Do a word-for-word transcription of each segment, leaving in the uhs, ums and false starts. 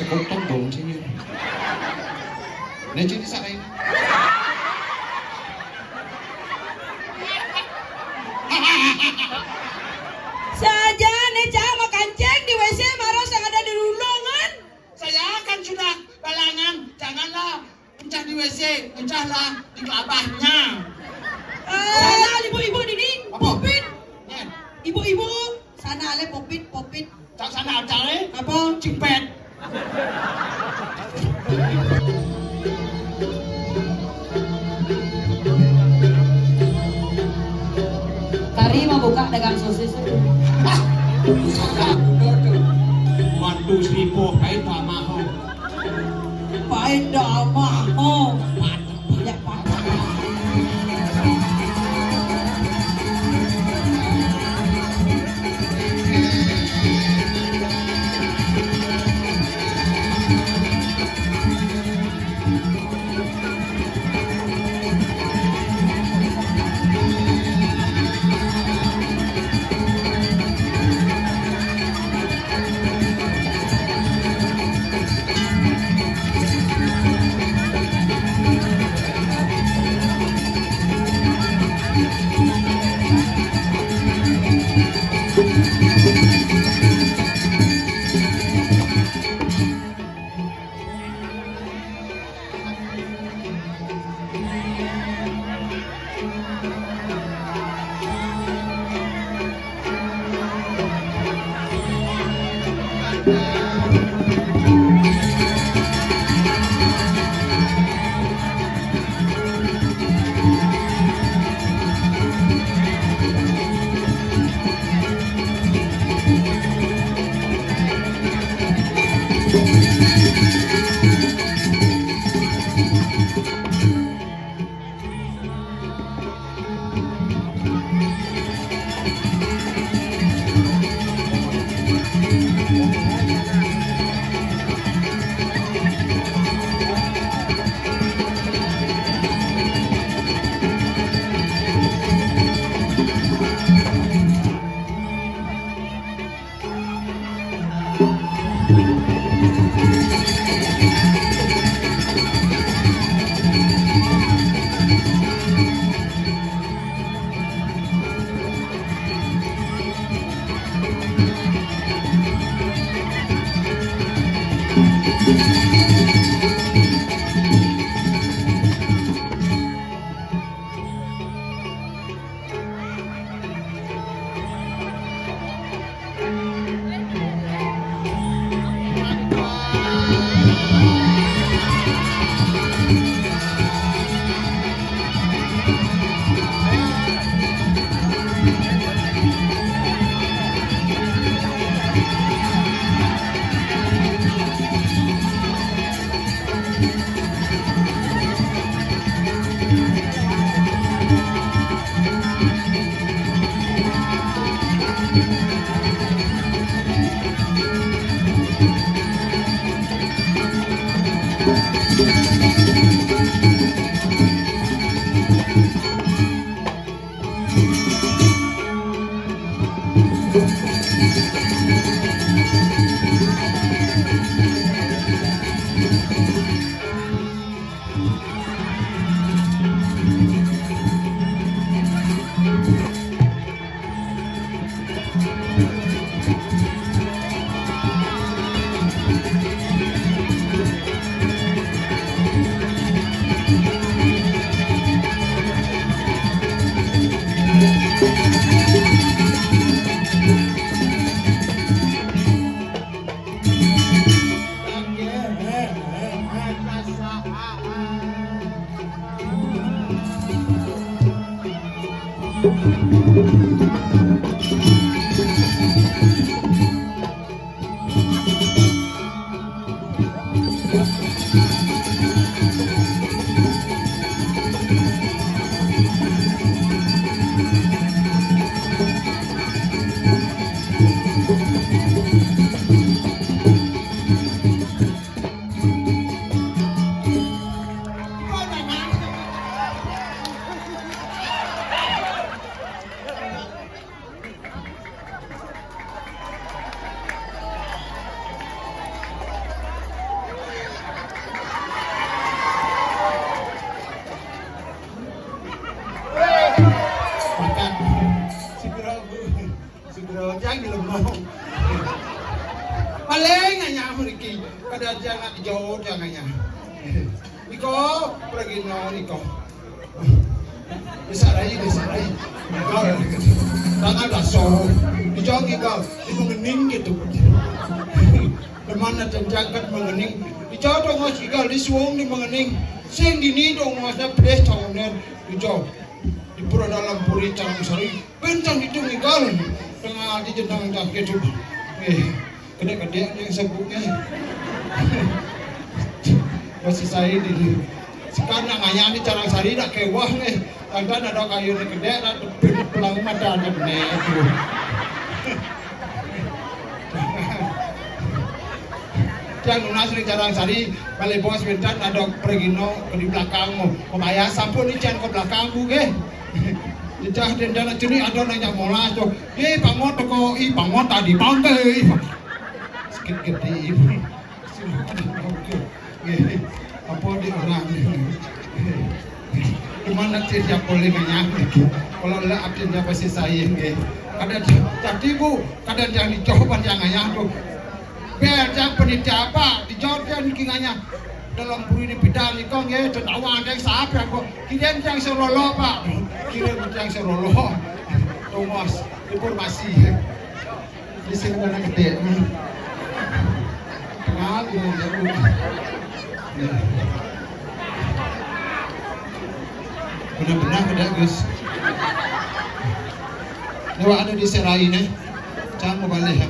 Kok tong dong sini. Nah, jadi saya. Saja ne cama kancing di W C maros yang ada di lulungan. Saya kan sudah balangan, janganlah pecah di W C, pecahlah di kelabahnya. Eh, sana ibu-ibu dini, apa? Popit. Eh. Ibu-ibu, sana ale popit, popit. Tak sana cari. Apa? Cimpet. Kari mau buka dagang sosis itu. Mantu seribu, pain tak mahal. Pain tak mahal. Banyak banget. Paling ngayah mriki. Kadang tiang nak dijawab tiang ngayah. Niko, pergi no niko. Disarai, disarai. Ngigal. Tangan daso. Dijawab ngigal. Di mengening gitu. Di mana terjangkat mengening. Dijawab dong mas ngigal. Di suung di mengening. Sing dini dong mas. Pedes tahunan. Dijawab. Di pura dalam puri Carang Sari. Bentang itu ngigal. Tengah di jenang dah gitu. Eh, kedek-kedek ni sebutnya. Masih saya di sekarang ngayah ni Carang Sari nak kewah ni. Tangkan ada kayu ni kedek nak tepin pelang mata ni benar tu. Tiang nunas ni Carang Sari, balik bos bentan ada pergino ke di belakang mu. Pembayar sampun ni tiang ke belakang mu ke. Ijah den dana cuni ada nanya molas tu. Eh, pangot toko, i pangot tadi pangke. Sikit gede. Eh, apa di orang ni? Di mana cik siapa boleh nanya? Kalau lah atin dia pasti saya ke. Kada tadi bu, kada yang dijawab yang ayah tu. Biar jangan penitia apa, dijawab dia ni kinganya. Dalam buri ni bidang ni kong ye, tentawa ada yang siapa kok. Kira yang serolo pak. Kira yang serolo. Thomas, informasi. Di sini mana gede. Kenal dengan jauh. Benar-benar gede Gus. Lewat ada di serai ni. Jangan mau balik.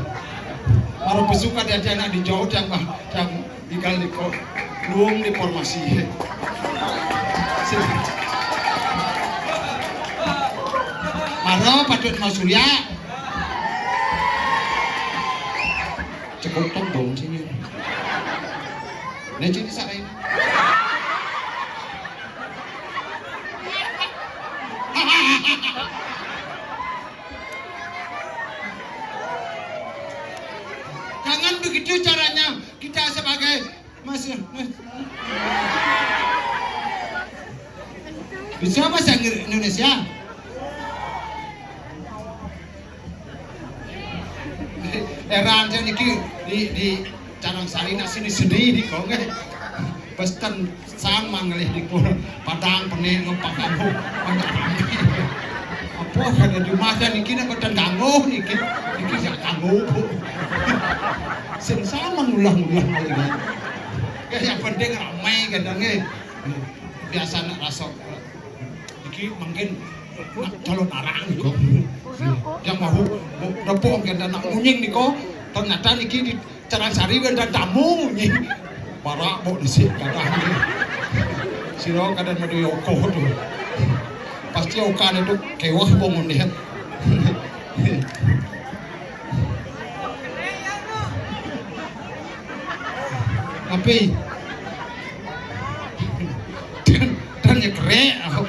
Baru besuka dia anak dijawab yang bah. Yang Igal niko luung di formasi. Maro patut mau surya. Cekotong dong sini. Nah, jadi saya ini. Jangan begitu caranya kita sebagai Mas, mas. Bisa bahasa Inggris Indonesia? Heran saya niki di di Carang Sari nak sini sedih di kau nggih. Pesten sang manglih di pur padang pening ngempang kamu. Apa kada di rumah saya niki nak pesten ganggu niki. Niki sak ganggu. Sing sama ngulah-ngulah kali ini. Ya, yang penting ramai kadang eh. Biasa nak rasa. Iki mungkin nak calon arang niko. Yang mau depok kadang nak munying niko. Ternyata niki di Carang Sari kadang tamu munying. Barak bok dhisik kadang. Sira kadang madu yoko tu. Pasti okan itu kewah bangun dia. Api. Dan, dan nyekrek aku.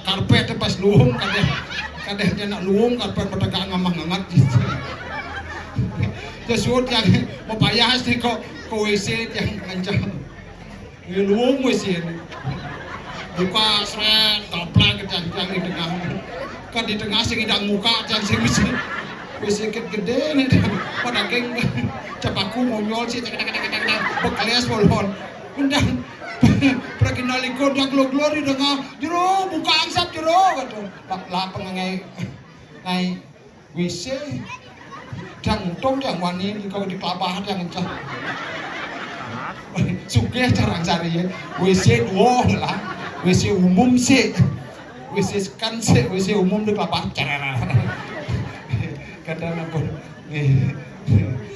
Karpet tu pas luung kadeh. Kadeh dia nak luung karpet bertegak ngamah ngangat gitu. Dia suruh yang mau payah sih kok ke W C yang kencang. Luung W C. Buka seret, gaplak ke tiang-tiang di tengah. Kan di tengah sing idang muka tiang sing W C. W C ket gede ni dah. Pada geng cepaku monyol sih, tak tak tak tak tak. Bekles bolon. Undang. Pergi naliko dah glor-glor di tengah. Jero, buka angsap jero kata. Lah, lah pengengai. Ngai. W C. Dang untung dang wani niko di kelabah dang encah. Sugih Carang Sari ya. W C dua lah. W C umum sih. W C sekan sih, W C umum di kelabah. Kadang ampun.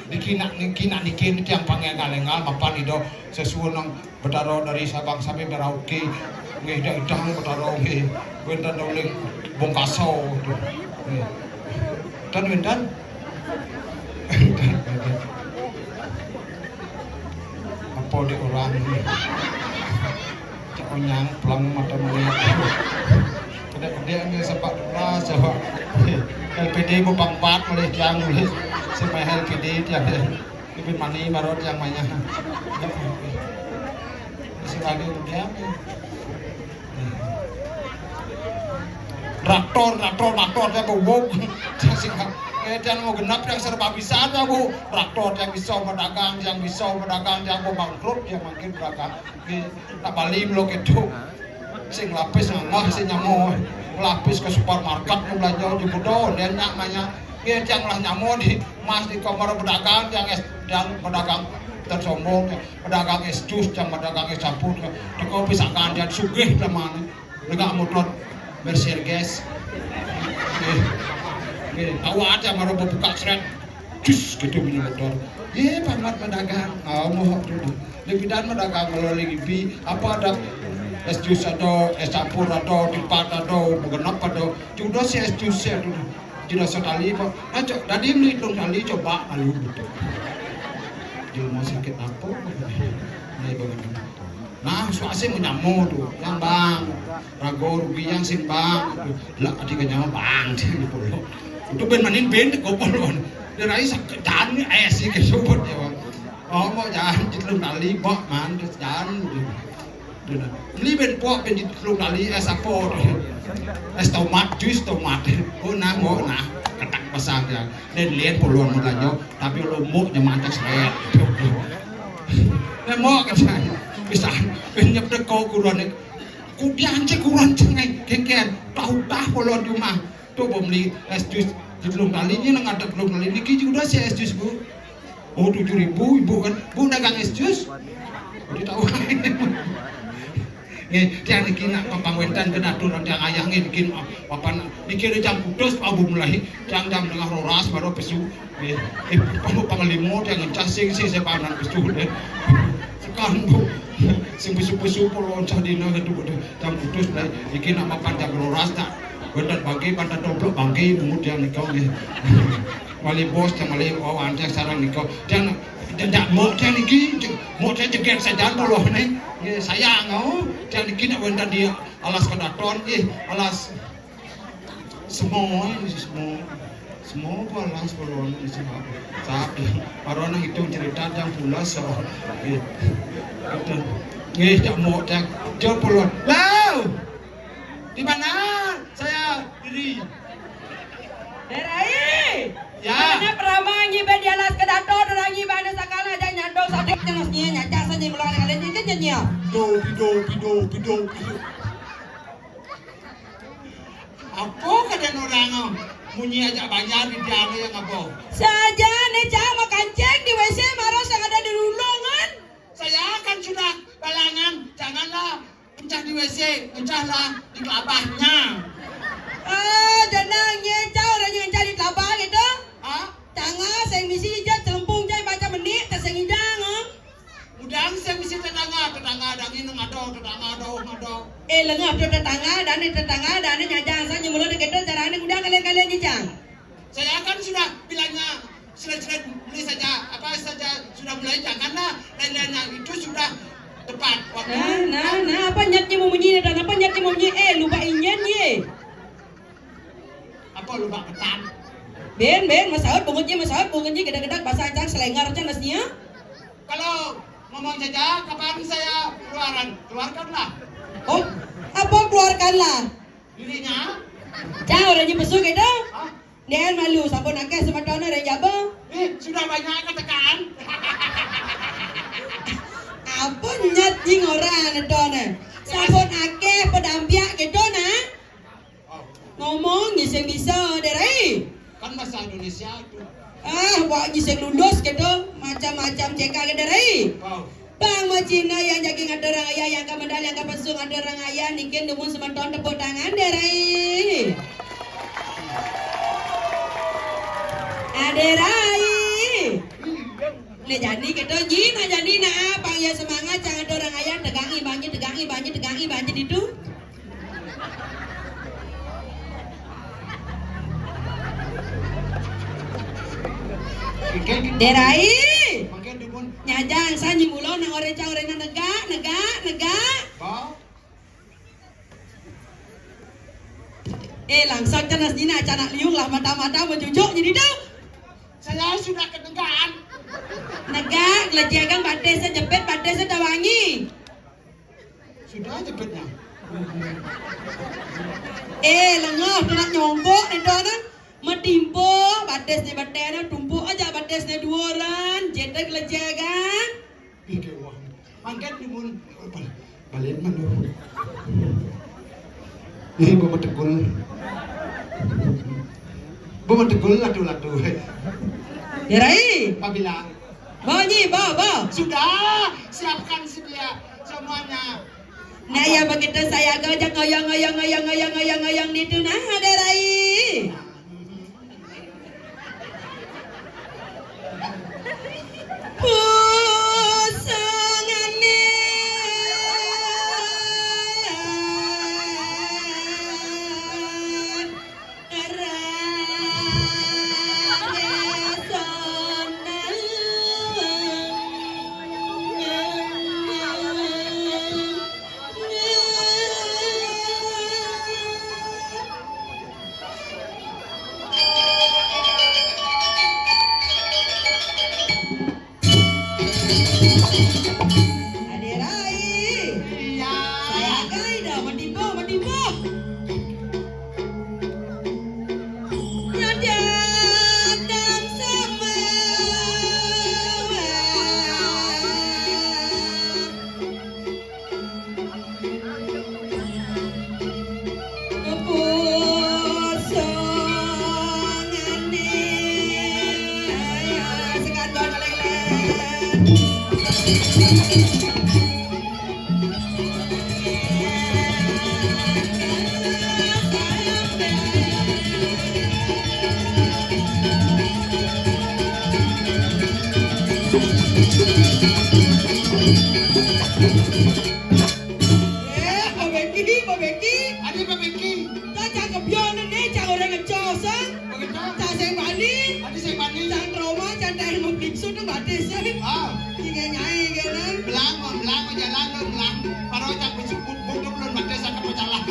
Niki nak niki nak niki tiang panggil ngalengal mapan ido sesuai nang Betara dari Sabang sampai Merauke. Nggih, dah idang Betara nggih. Wénten uling Bongkaso. Nggih. Ten wénten. Apa di orang nggih. Cak onyang pulang mata melihat. Kedek-kedek nggih sepak dua coba. L P D bupang empat mulai tiang mulai. Semai L P D tiang. Ipin mani marot yang manya. Sing lagi kemudian. Traktor, traktor, traktor, dia bobok. Saya sih, Tiang mau genep, tiang serba bisa, tiang, Bu. Traktor tiang bisa, pedagang tiang bisa, pedagang tiang mau bangkrut, tiang mangkin pedagang. Nggih, tak bali mula kéto. Sing lapis ngangah, sing nyama lapis ka supermarket, belanja di budo, dia nyak nanya. Nggih, tiang lah nyama di mas di kamar pedagang, tiang es, tiang pedagang, tiang sombong, tiang pedagang es jus, tiang pedagang es campur, tiang teko pisakan, tiang sugih teman. Negak motor Mercedes. Nggih. Nggih, awak aja maro buka seret. Cus, kéto bunyi motor. Ye, pamat pedagang. Ah, moh tu. Lebihan pedagang kalau lagi bi, apa ada es jus ada, es campur ada, tipat ada, begenap ada. Sudah si es jus saya tu. Tidak sekali, Pak. Aja, tadi beli dong kali, coba, alu, gitu. Di rumah sakit apa? Nah, itu kan. Nah, suak sing menyamo tu, yang bang, rago rugi yang sing bang, tu, lah, adi ka nyawa bang, sing pulo. Itu ben manin ben, kopol, wan. Dia rai sak, jangan ni, eh, si ke sobot, ya, wan. Oh, mau jangan, di telung tali, bak, man, terus jangan, gitu. Dia dah, beli ben pok, ben di telung tali, es apa, tu. Es tomat, jus tomat. Oh, nah, mau, nah, ketak pasang, ya. Dan lihat puluhan mau lanjut, tapi lo mau, jangan mancak, seret. Nek mok kan saya. Bisa nyep teko kuron. Ku diancek kuron cengai. Kengken. Tahu dah kalau di rumah. Tu beli es jus di telung kali ni, nang ada telung kali. Niki juga si es jus, Bu. Oh, tujuh ribu, Ibu kan. Bu dagang es jus. Udah tahu. Nggih, tiang niki nak pepangwentan kena aturan tiang ayah nggih niki, ah, papan niki ada jam putus, Pak, Bu, mulai tiang jam tengah roras baru pesu. Nggih. Eh, panu panglimo tiang ngencah sing sing sepanan pesu deh. Tekan, Bu. Sing pesu-pesu puluhan sah dina gitu, Bu. Jam putus mulai niki nak papan jam roras tak. Wendat bangke, pantat doblok bangke, bungut tiang nika nggih. Wali bos tiang wali, oh, antek sarang nika. Tiang Jandak mok tiang niki, mok tiang jeger sajan puluh ni. Nggih, sayang, oh. Tiang niki nak wendan di alas kedaton, nggih, alas semua, ini semua. Semua apa alas puluh ni, semua. Tapi, baru nak hitung cerita tiang pulas, oh. Nggih. Betul. Nggih, jak mok tiang, jam puluh. Lau! Di mana saya diri? Derai! Ya. Mana perama nyi be di alas kedaton, orang nyi be ada sakala aja nyandong sadik jelas nyi, nyacak saja mulai kali nyi, nyi, nyi. Do, pido, pido, pido, pido. Apa kata orang, oh? Munyi aja banyak di tiang yang apa? Saja ni cak makan ceng di W C marah sang ada di lulungan. Saya kan sudah balangan, janganlah pecah di W C, pecahlah di kelabahnya. Ah, jenang nye, cau orang yang cari kelabah gitu. Hah? Tangah, saya misi ijat, telempung cai baca menik, tak saya ngidang, ah. Udang saya misi tetangga, tetangga ada ngin ngado, tetangga ada oh ngado. Eh, lengah tu tetangga, dan ni tetangga, dan ni nyajang, saya nyemula dek itu, cara ni udang kalian-kalian nyijang. Saya kan sudah bilangnya seret-seret beli saja, apa saja sudah mulai, janganlah lain-lainnya, itu sudah tepat waktu. Nah, nah, nah, apa nyatnya mau munyi dan apa nyatnya mau munyi? Eh, lupa injen ye. Apa lupa ketan? Ben, ben, masaut bungutnya, masaut bungutnya, gede-gede, bahasa ancang selengar aja nasnya. Kalau ngomong saja, kapan saya keluaran? Keluarkanlah. Oh, apa keluarkanlah? Dirinya? Cah, orang je besuk itu. Hah? Dia malu, sabun akeh semeton ada jaba. Eh, sudah banyak ketekan. Apa nyat jing orang itu nah? Sabun akeh pedampiak gitu nah. Oh. Ngomong ngising bisa, Derai. Kan bahasa Indonesia tu. Ah, buat ngising lulus gitu, macam-macam cekak ke Derai. Oh. Bang Macina yang jagi ngatur orang ayah, yang kamedal, yang kapasung ngatur orang ayah, nikin dumun semeton tepuk tangan, Derai. Aderai. Nah, jadi kita ji, nah, jadi nak apa ya semangat, jangan ada orang ayah, tegangi banjir, tegangi banjir, tegangi banjir itu. Derai. Nyajang, sa nyi mulo nang ore cau rena negak, negak, negak. Eh, langsung canas nina, canak liung lah, mata-mata mencucuk jadi tu. Saya sudah ketegangan. Negak, gelajah gang batis sejepit, batis setawangi. Sudah jepitnya. Eh, lengah, tu nak nyongkok, ni tu, nah. Matimpo, batisné beténa, tumpuka jak batisné duuran, jedeg lejegan. Ih, kéweh. Mangkat nyumun. Bal-, balen mah lu. Ih, Bu Metegul. Bu Metegul, ladu-ladu. Ya, Rai. Pabila. Bo, Nyi, bo, bo. Sudah, siapkan sedia semuanya. Nah, ya begitu saya gojek ngoyong, ngoyong, ngoyong, ngoyong, ngoyong, ngoyong di tengah ada Rai. Pusangane. Ade Rai. Iya. Saya gai dah, matimbang, matimbang. Datang semua. Eh, Pak Beki, Pak Beki. Ade Pak Beki. Cang kebion ne, cang orang ngecos, ah. Begitu. Cang sing bani. Ade sing bani. Cang trauma, cang tahan mau pingsun tu batis, ah. Ah. Tinggal nyai, kan, ah. Belang, belang, jalan, belang. Baru cang besuk, buk, buk, buk, belum batis, cang mau jalan.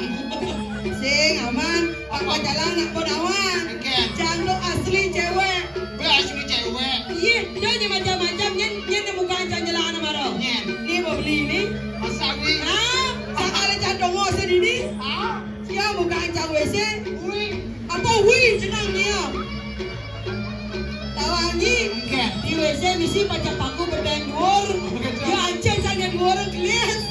Sing aman. Apa jalan nak kau dawan? Oke. Cang tu asli cewek. Be asli cewek. Iya, dah je macam-macam, nyen, nyen ni bukan cang jalan anak baru. Nyen. Ni mau beli ni. Masa ni? Ah, sakala cang tunggu sedini. Ah. Sia bukan cang W C. Ui. Apa ui jenang ni, ah? Tawangi. Enggak. Di W C misi pacak paku bedeng duur. Begitu. Dia ancen cang duur kelis.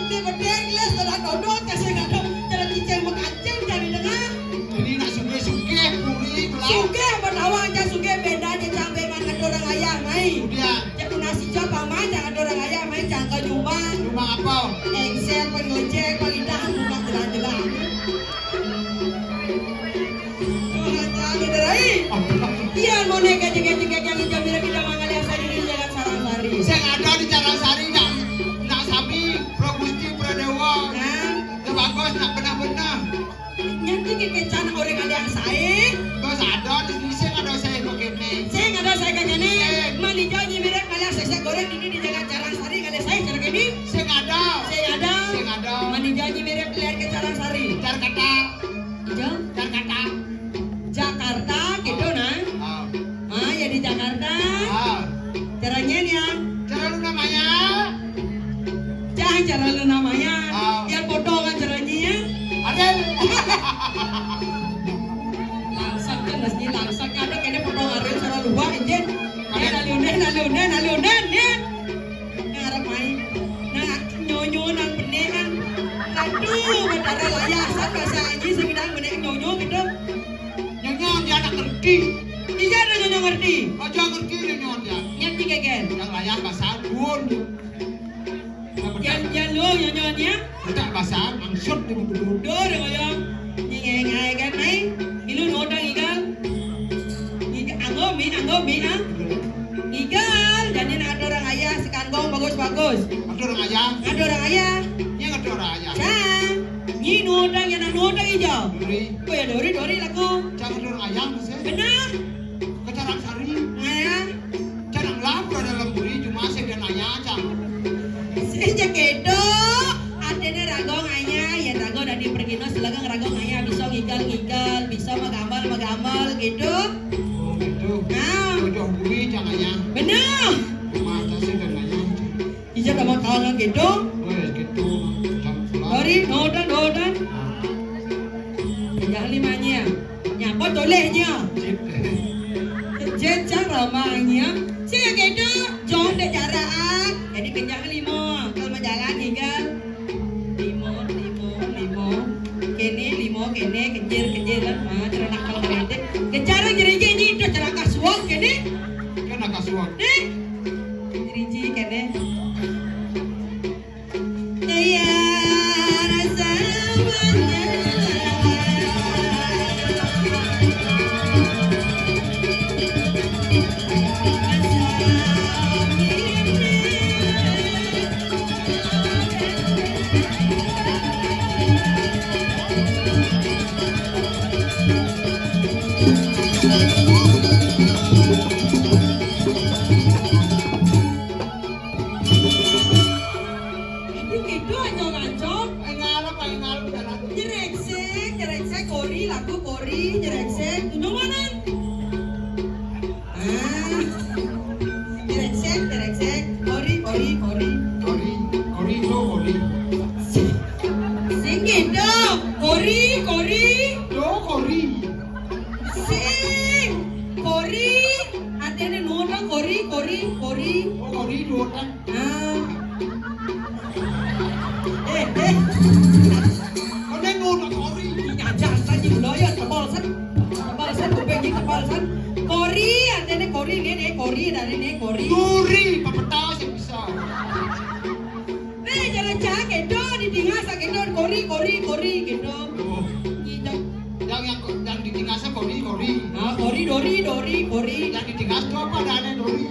Di bedeng kelis, tada todot, kasih kado. Cara cicing makancing cari dengar. Jadi nak sugih-sugih, puri, belah. Sugih, betawang cang sugih, bedanya cang dengan orang ayah, mai. Udah. Cak nasi cak paman, cang orang ayah, mai cang ke nyumbang. Nyumbang apa? Engsel, pengojek, pengidah, bukan jelas-jelas. Iya, mau naik gaji-gaji yang jam biru kita mangal yang sari di Jalan Sarang Sari. Sing ada di Jalan Sari, nak, nak sami, Pro Gusti, Pro Dewa. Nah. Ya bagus, nak benah-benah. Nyanyi kekecan orang ada yang sae. Terus ada di sini, sing ada saya kok kene. Sing ada saya kok kene. Sing. Mani jauh nyimirip kalau sesek goreng ini di Jalan Sarang Sari, kalau saya cara kene. Sing ada. Sing ada. Sing ada. Mani jauh nyimirip lihat ke Sarang Sari. Jar kata. Ijo? Jar kata. Jakarta, gitu nah. Ah. Ah, ya di Jakarta. Ah. Caranya nih ya. Cara lu namanya? Cah, cara lu namanya. Ah. Ya potongan caranya ya. Adel. Langsung kan, mesti langsung ada kayaknya potongan ada cara luar, anjir. Ya, lalu deh, lalu deh, lalu deh, ya. Ngarep main. Nah, nyonyo nang benekan. Aduh, betara layasan bahasa Inggris, sing nang benek nyonyo gitu. Nyonyo dia anak ngerti. Iya, ada nyonyo ngerti. Aja ngerti nyonyo dia. Ngerti kagak? Yang layah bahasa duur. Yang, yang lu nyonyonya? Udah bahasa maksud di duur. Duur, ya, ya. Nyingai-ngai kan, mai. Ilu nodang igal. Igal, anggo mi, anggo mi, ah. Igal, jadi nak ada orang ayah, sekanggong bagus-bagus. Ada orang ayah? Ada orang ayah. Yang ada orang ayah? Cang. Nyi nodang, yang nak nodang ijo. Dori. Oh ya, dori, dori laku. Cang ada orang ayah, maksudnya? Benar. Ke Carang Sari. Ngaya. Carang lapar dalam buri, cuma saya dia nanya, Cang. Sing ja kedo, artinya rago ngaya, ya rago dari pergi no, selegang rago ngaya, bisa ngigal-ngigal, bisa magambal-magambal gitu. Oh, gitu. Nah. Jodoh buri, Cang, ayah. Benar. Cuma atasnya dan ayah. Ija sama kawan gitu. Oh, ya, gitu. Cang pulang. Dori, nodan, nodan. Nah. Jangan limanya. Nyap Oh, toleh nya. Jet cang ramah nya. Cik gitu, jom dek jarak ah. Jadi kenyang lima. Kalau mau jalan ni kan. Lima, lima, lima. Kene lima, kene kejir, kejir lah. Ha, cara nak kalau kerete. Kejar jerejek ni dah cara kasuak kene. Kan nak kasuak. Deh. Jerejek kene. Iya, rasa Ini gitu ancong-ancong. Ai ngarep, ai ngarep jalan. Nyerengsek, nyerengsek, kori, lagu kori, nyerengsek. Tunjuk mana? Ah. Nyerengsek, nyerengsek, kori, kori, kori. Kori, kori, do, kori. Sing gitu. Kori, kori. Do, kori. Sing. Kori. Artinya nonton kori, kori, kori. Oh, kori, do, kan. Ah. Eh, eh. Kau ni nonton kori. Ini ajar saja budaya tebal san. Tebal san, kuping ni tebal san. Kori, artinya kori ni, ni kori, dari ni kori. Duri, pepeta saya bisa. Ni jalan cak, gitu, di tingah sak gitu, kori, kori, kori, gitu. Oh. Gitu. Yang, yang, yang di tingah saya kori, kori. Ah, kori, dori, dori, kori. Yang di tingah tu apa ada aneh dori?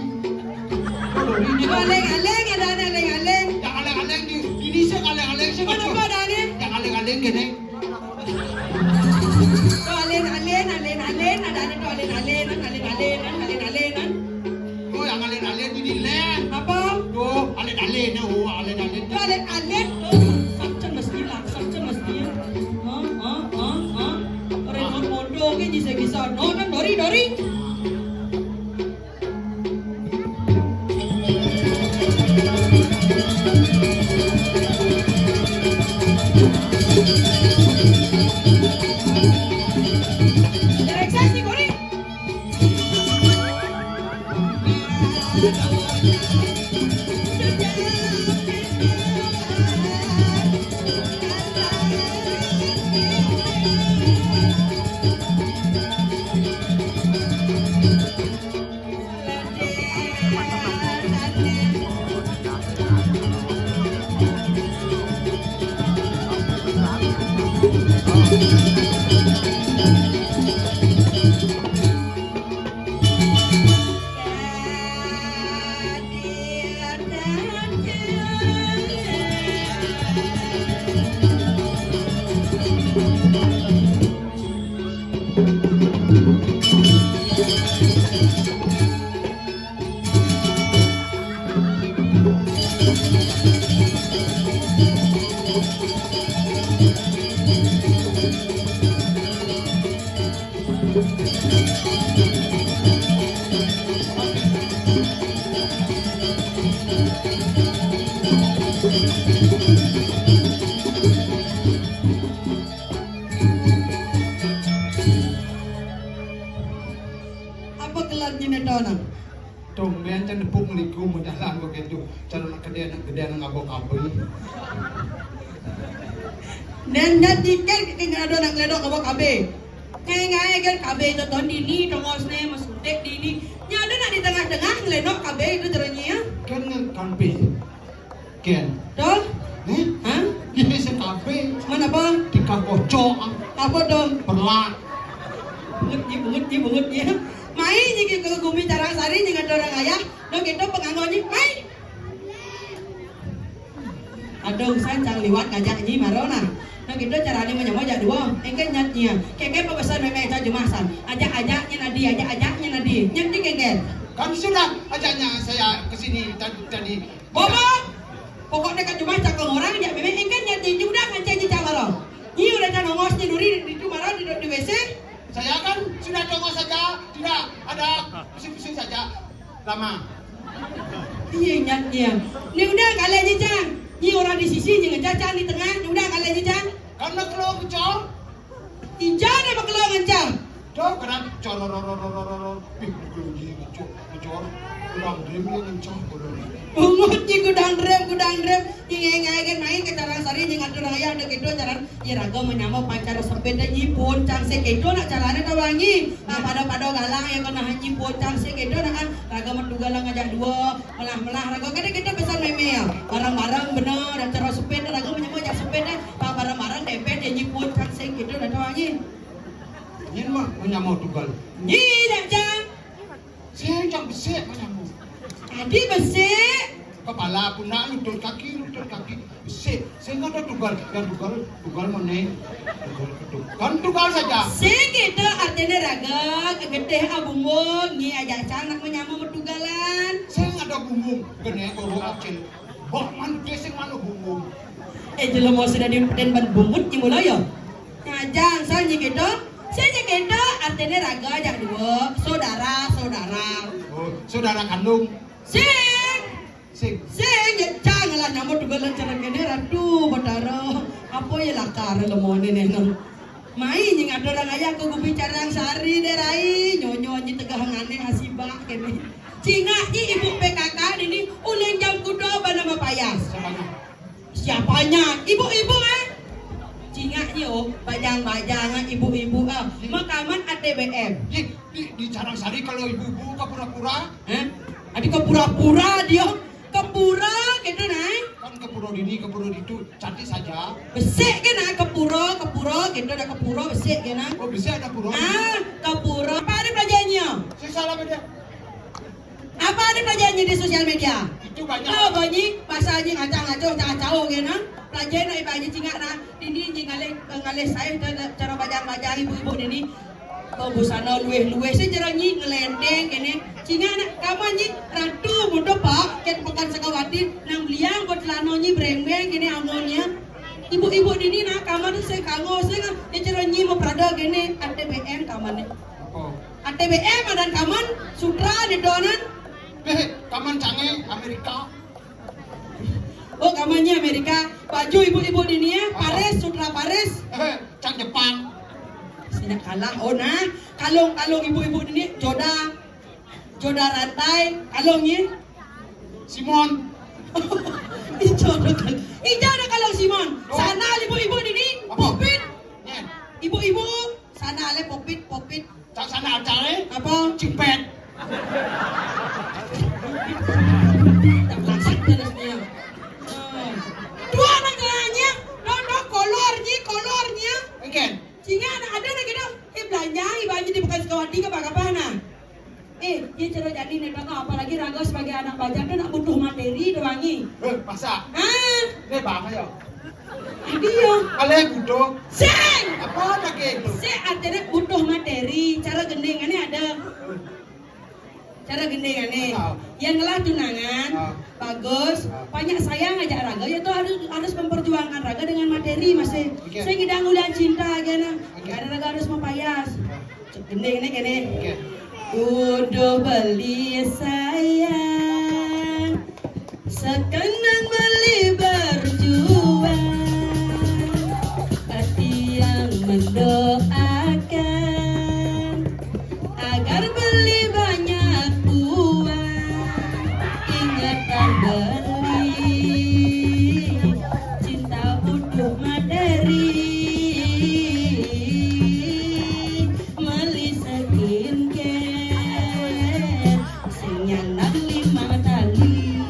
Oh, dori ni. Aleng-aleng ada aneh aleng-aleng. Yang aleng-aleng di, ini saya aleng-aleng saya. Mana apa ada aneh? Yang aleng-aleng gini. Tu alen-alen, alen-alen, ada, ada tu alen-alen, alen-alen, alen-alen. Oh, yang alen-alen tu di len. Apa? Tu alen-alen, oh, alen-alen. Tu alen-alen, tu sakcen mesti lah, sakcen mesti. Ha, ha, ha, ha. Orang mau bodoh ke, bisa-bisa. No, kan, dori, dori. Apa kelar nyine dona? Tumben cen nepuk ngeliku mau jalan begitu. Cara nak gede, nak gede, nak ngabok api. Dan, dan tiket ke ngado nak ngeledok ngabok api. Ngai, ngai, kan kabe itu ton dini, tongos ne, masudek dini. Nya ada nak di tengah-tengah ngeledok kabe itu caranya. Kan ngan kampe. Ken. Dong? Eh? Hah? Ini sekabe. Mana apa? Tiga kocok. Apa dong? Perlak. Bungut ji, bungut ji, bungut ji. Mai ji ke gumi cara sari ji ngado orang ayah. Dong gitu pengangon ji. Mai. Ada urusan cang liwat ngajak nyi maro nah. Nah gitu caranya menyama jak dua. Engke nyat nyia. Keke pesan meme cang jemasan. Ajak-ajak nyi nadi, ajak-ajak nyi nadi. Nyat di keke. Kan sudah ajaknya saya ke sini tadi, tadi. Bobo. Pokok dekat jumah cakang orang jak meme engke nyat nyi udah ngancai nyi cang maro. Nyi udah cang nongos nyi duri di tu maro di, di W C. Saya kan sudah tongos saja, tidak ada kusuk-kusuk saja. Lama. Iya, nyat dia. Ni udah kali aja, Cang. Ni orang di sisi, ni ngejar, Cang, di tengah. Ni udah kali aja, Cang. Karena kalau kecor. Ija dah bakal ngejar. Cor, kadang cor, cor, cor, cor, cor, cor. Ih, bunyi, cor, cor. Kudang rem yang kencang, kudang rem. Bungut nyi kudang rem, kudang rem. Nyi ngai-ngai kan main ke Carang Sari, nyi ngatur raya ada gitu, carang, ya, raga menyama pacar sepeda nyi pun, cang se gitu nak carane tawangi. Nah, pada-pada galang ya kena nyi pun, cang se gitu nak, ah, raga metugal ngajak dua, melah-melah raga. Kadang kita pesan meme ya, barang-barang bener, ada cara sepeda, raga menyama ajak sepeda, barang-barang dempet ya nyi pun, cang se gitu nak tawangi. Nyin mah menyama tugal. Nyi dak, cang. Sing cang besik menyama. Adi besik. Kepala, pundak, lutut, kaki, lutut, kaki. Besik. Sing ada tugal, yang tugal, tugal mana? Tugal ketuk. Kan tugal saja. Sing itu artinya raga, gedeh abunggung, nyi ajak cang nak menyama metugalan. Sing ada bunggung, kena bawa acil. Bok man, sing mana bunggung? Eh, jelema sudah diumpeten ban bungut nyi mula ya. Ngajang, sa nyi gitu. Sa nyi gitu, artinya raga ajak dua. Saudara, saudara. Oh, saudara kandung. Sing. Sing. Sing, ya, cang lah nyamut dua lancar kene, Ratu Batara. Apa ya lakar lemone neneng. Mai nyi ngatur orang ayah ke gubi Carang Sari deh, Rai. Nyonyo nyi tegah ngane hasiba kene. Cingak nyi ibu P K K ini uling jam kuda bana mapayas. Siapanya? Siapanya? Ibu-ibu, ah. Cingak nyi, oh, bajang-bajang, ah, ibu-ibu, ah. Makaman A T B M. Di, di, di Carang Sari kalau ibu-ibu ke pura-pura. Hah? Adi ke pura-pura dia. Ke pura gitu, nah. Kan ke pura dini, ke pura ditu. Cantik saja. Besik ke nah, ke pura, ke pura gitu, ada ke pura, besik ke nah. Oh, besik ada pura. Ah, ke pura. Apa ada pelajarannya? Saya salah beda. Apa ada pelajarannya di sosial media? Itu banyak. Oh, banyi, pasal nyi ngacau-ngacau, ngacau gitu, nah. Pelajaran nak ibu aja cingak nah. Ini nyi ngalih, ngalih saya cara bajang-bajang ibu-ibu ini. Busana luweh-luweh, sing cara nyi ngelendeng kene. Cingak nak kaman nyi ratu muda pak, ket pekan Sekawati, nang beliang buat celana nyi brembeng kene amonnya. Ibu-ibu dini nak kaman tu sing kanggo, sing, eh, cara nyi mau prada kene, A T B M kaman ni. Oh. A T B M adan kaman, sutra di donan. Eh, kaman canggih Amerika. Oh, kamannya Amerika. Baju ibu-ibu dini ya, Paris, sutra Paris. Eh, cang Jepang. Sini kalah. Oh, nah, kalung-kalung ibu-ibu dini, joda. Joda rantai, kalungnya. Simon. Ijo ada kalung. Ijo ada kalung Simon. Oh. Sana ibu-ibu dini, apa? Popit. Ibu-ibu, sana ale popit, popit. Cak sana acare. Apa? Cipet. Tak masak terusnya. Oh. Dua anak tanya, dok, dok, kolornya, kolornya. Oke. Sehingga anak ada lagi dong. Eh, belanja, ibu aja di bekas kawat tiga, apa, apa, nah. Eh, dia cara jadi nih, Kakak, apalagi raga sebagai anak bajang tuh nak butuh materi doangi. Eh, masa? Ah. Ini bang ayo. Dia. Kalau butuh. Sing. Apa lagi itu? Sing, artinya butuh materi. Cara gendingannya ada. Cara gendingannya. Yang ngelah tunangan, bagus, banyak sayang aja raga, ya tuh harus harus memperjuangkan raga dengan materi masih. Saya ngidang ulian cinta aja nah. Ada raga harus mempayas. Gending ini gini. Udah beli sayang, sekenang beli berjuang, hati yang mendoakan agar beli banyak uang. Ingetan beli, cinta butuh materi. Meli skincare, sing nyandak lima tali.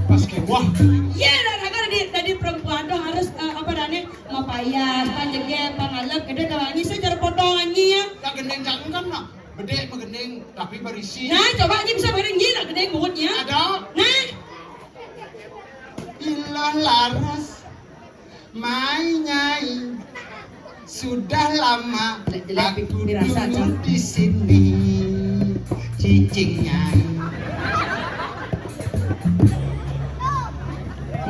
Pas kewah. Iya, dan agar dari, dari perempuan tuh harus, eh, apa namanya, mapayas, panjeget, pangalep, gede tawangi, sejar potongannya ya. Ya gending jangan kan nak, bedek magending tapi berisi. Nah, coba aja bisa magending, nak gending mulutnya. Ada. Nah. Ilah laras. Mai Nyai, sudah lama aku duduk di sini, cicing Nyai.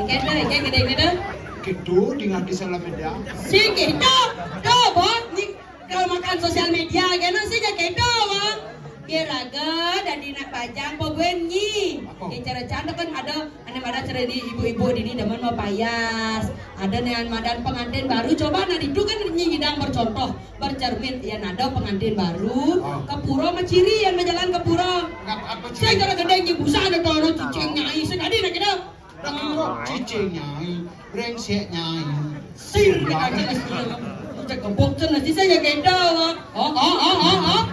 Ikan dah, ikan gede-gede. Gitu, tinggal di salah media. Si gitu, tuh, Bos. Kalau makan sosial media, gana sih ya gitu, Bos. Biar raga dan dinak bajang, poguen nyi. Oke, cara canda kan ada, ane madan cara di ibu-ibu dini demen mau payas. Ada nih madan pengantin baru, coba nah itu kan nyidang bercontoh, bercermin. Ya ada pengantin baru, oh, ke pura mah ciri yang berjalan ke pura. Nggak apa-apa, saya ciri. Cara gedenya busa ada toro cicing nyai, sekali nak kita. Dah itu cicing nyai, brengsek nyai. Sir, kita aja istilah. Kita kebok tuh nanti saya gitu. Oh, oh, oh, oh, oh.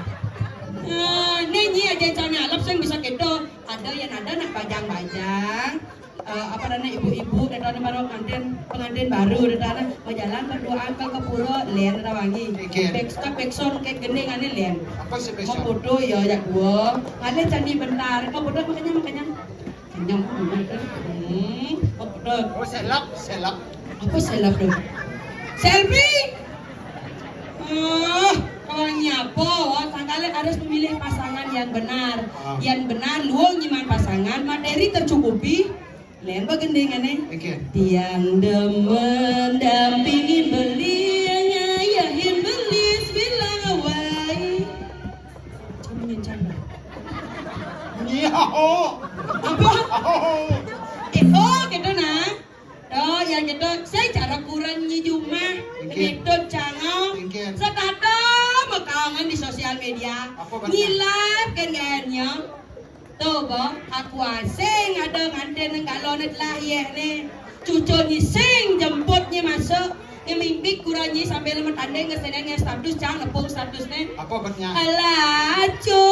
Nah, ini nyi aja cana alap saya bisa gitu. Ada yang ada nak bajang-bajang. Eh, apa namanya, ibu-ibu, ada pengantin, pengantin baru, ada berjalan berduaan ke, ke pura, lian ada wangi. Oke. Pek, pekson kayak gending ane lian. Apa sih pekson? Mau foto ya, ya gua. Ada candi bentar. Mau foto makanya, makanya. Kenyang. Hmm, mau foto. Oh, selap, selap. Apa selap tuh? Selfie. Ah, kalau nyapo, wah, tangkale harus memilih pasangan yang benar. Ah. Yang benar, luang nyiman pasangan, materi tercukupi, lemba gendingan nih. Oke. Tiang demen dampingin beli, ngayahin beli, bilang awai. Cuma ngencang. Iya, oh. Apa? Oh. Eh, oh, gitu nah. Oh, yang gitu, saya cara kurang nyi jumah, oke. Metode canggih. Oke. Sekadang makawangan di sosial media. Apa betul? Nyi live kan gayanya. Tuh, Bang, aku asing ada nganten nang galon lah ya nih. Cucu nyi sing jemputnya masuk. Nyi mimpi kurang nyi sambil matanding ngeseneng nge status cang ngepung status nih. Apa betnya? Alacur.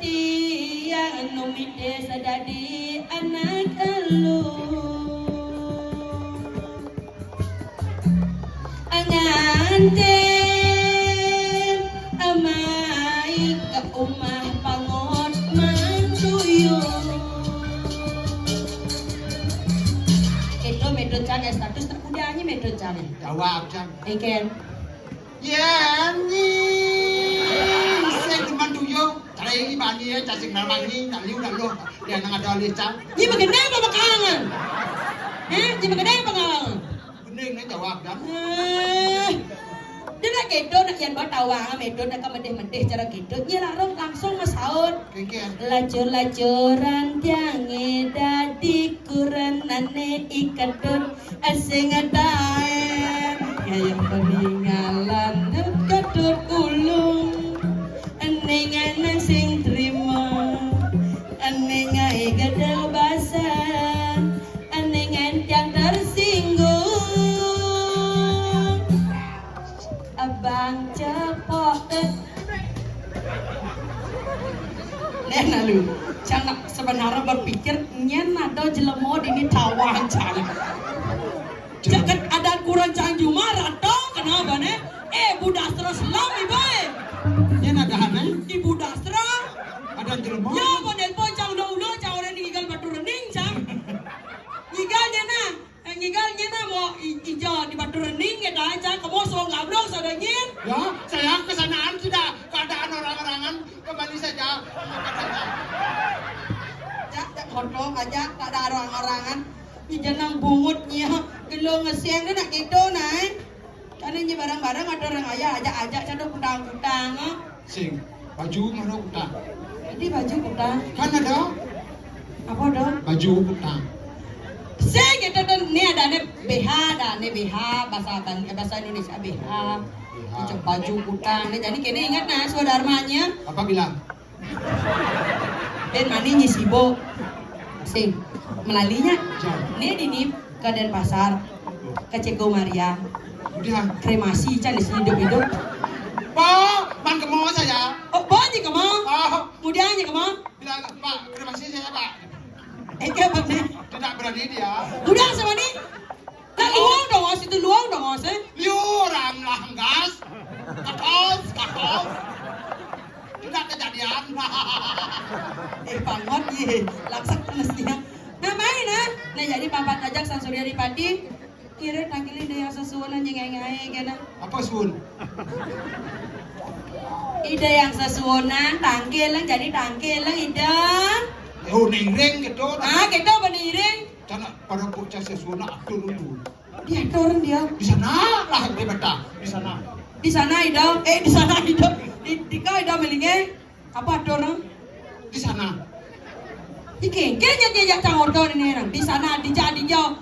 Dia anu mite sadadi anak elu. Nganten amai ke umah pangot mantuyu. Itu metode cang ya, status terkudanya metode cang. Jawab, Cang. Iken. Yan ni. Saya cuma tuyo. Cari ini bani ya, cacing merah ini, nak liu nak loh. Dia nang ada alih cang. Ni berkenai apa bakalangan? Eh, ni berkenai apa bakalangan? Bening ni jawab dah. Eh, dia nak kedo nak yan bawa tawang, medo nak kemedih-medih cara kedo. Ni larung langsung masaut. Kengkeng. Lacur-lacuran tiange dadi kurenane iketut. Asing tae, kaya peninggalan Ketut Ulung. Ening eneng sing trima, ening ae gedel basa, ening entyang tersinggung. Abang cepok. Nen lalu, cang sebenarnya berpikir nyen ada jelema dini tawang cang. Jagat adat kurang cang jumah ratong kenapa ne? Eh, budastra selam ibu eh. Nyen ada hane? Ibu dastra. Ada jelema. Ya, mau nelpon cang udah udah cang orang ngigal batu rening cang. Ngigal nyen nah. Eh, ngigal nyen nah mau i- ijo di batu rening ya dah cang kemo so gablong so dengin. Ya, saya kesanaan tidak keadaan orang-orangan kembali saja. Jak, jak kodok aja tak ada orang-orangan. Ijo nang bungut nyi gelo ngeseng tu nak gitu nah. Karena nyi barang-barang ada orang ayah ajak-ajak cado kutang-kutang. Sing, baju mana kutang? Jadi baju kutang. Kan ada? Apa ada? Baju kutang. Sing gitu tu ni ada ni B H dah ni B H bahasa Bang eh, bahasa Indonesia B H. B H. Macam baju kutang ni. Jadi kena ingat nah swadarmanya. Apa bilang? Dan mani nyi sibuk. Sing, melalinya. Jam. Ni di ni ke Denpasar, ke Ceko Maria. Kemudian. Kremasi can di sini hidup-hidup. Pak, man kemo saya. Oh, banyak kemo. Oh. Mudiannya kemo. Bilang Pak, kremasi saya Pak. Eh, apa ni? Tidak berani dia. Udah sama ni. Lah luang dong os itu luang dong os eh. Liu orang lah gas. Katos, katos. Tidak kejadian. Eh pangot ye, laksak mestinya. Nah main ah. Nah jadi papat ajak sang Surya Dipati. Kira tangkilin deh yang sesuunan jengai-ngai kena. Apa suun? Ida yang sesuunan tangkil lang jadi tangkil lang ida. Oh nireng gitu. Ah gitu apa nireng? Cana pada bocah sesuunan atur dulu. Diatur dia. Di sana lah di beta. Di sana. Di sana ida. Eh di sana ida. Di di kau ida melinge. Apa atur? Di sana. Iki, kenya dia cang ordo ini nang. Di sana, di ja, di ja.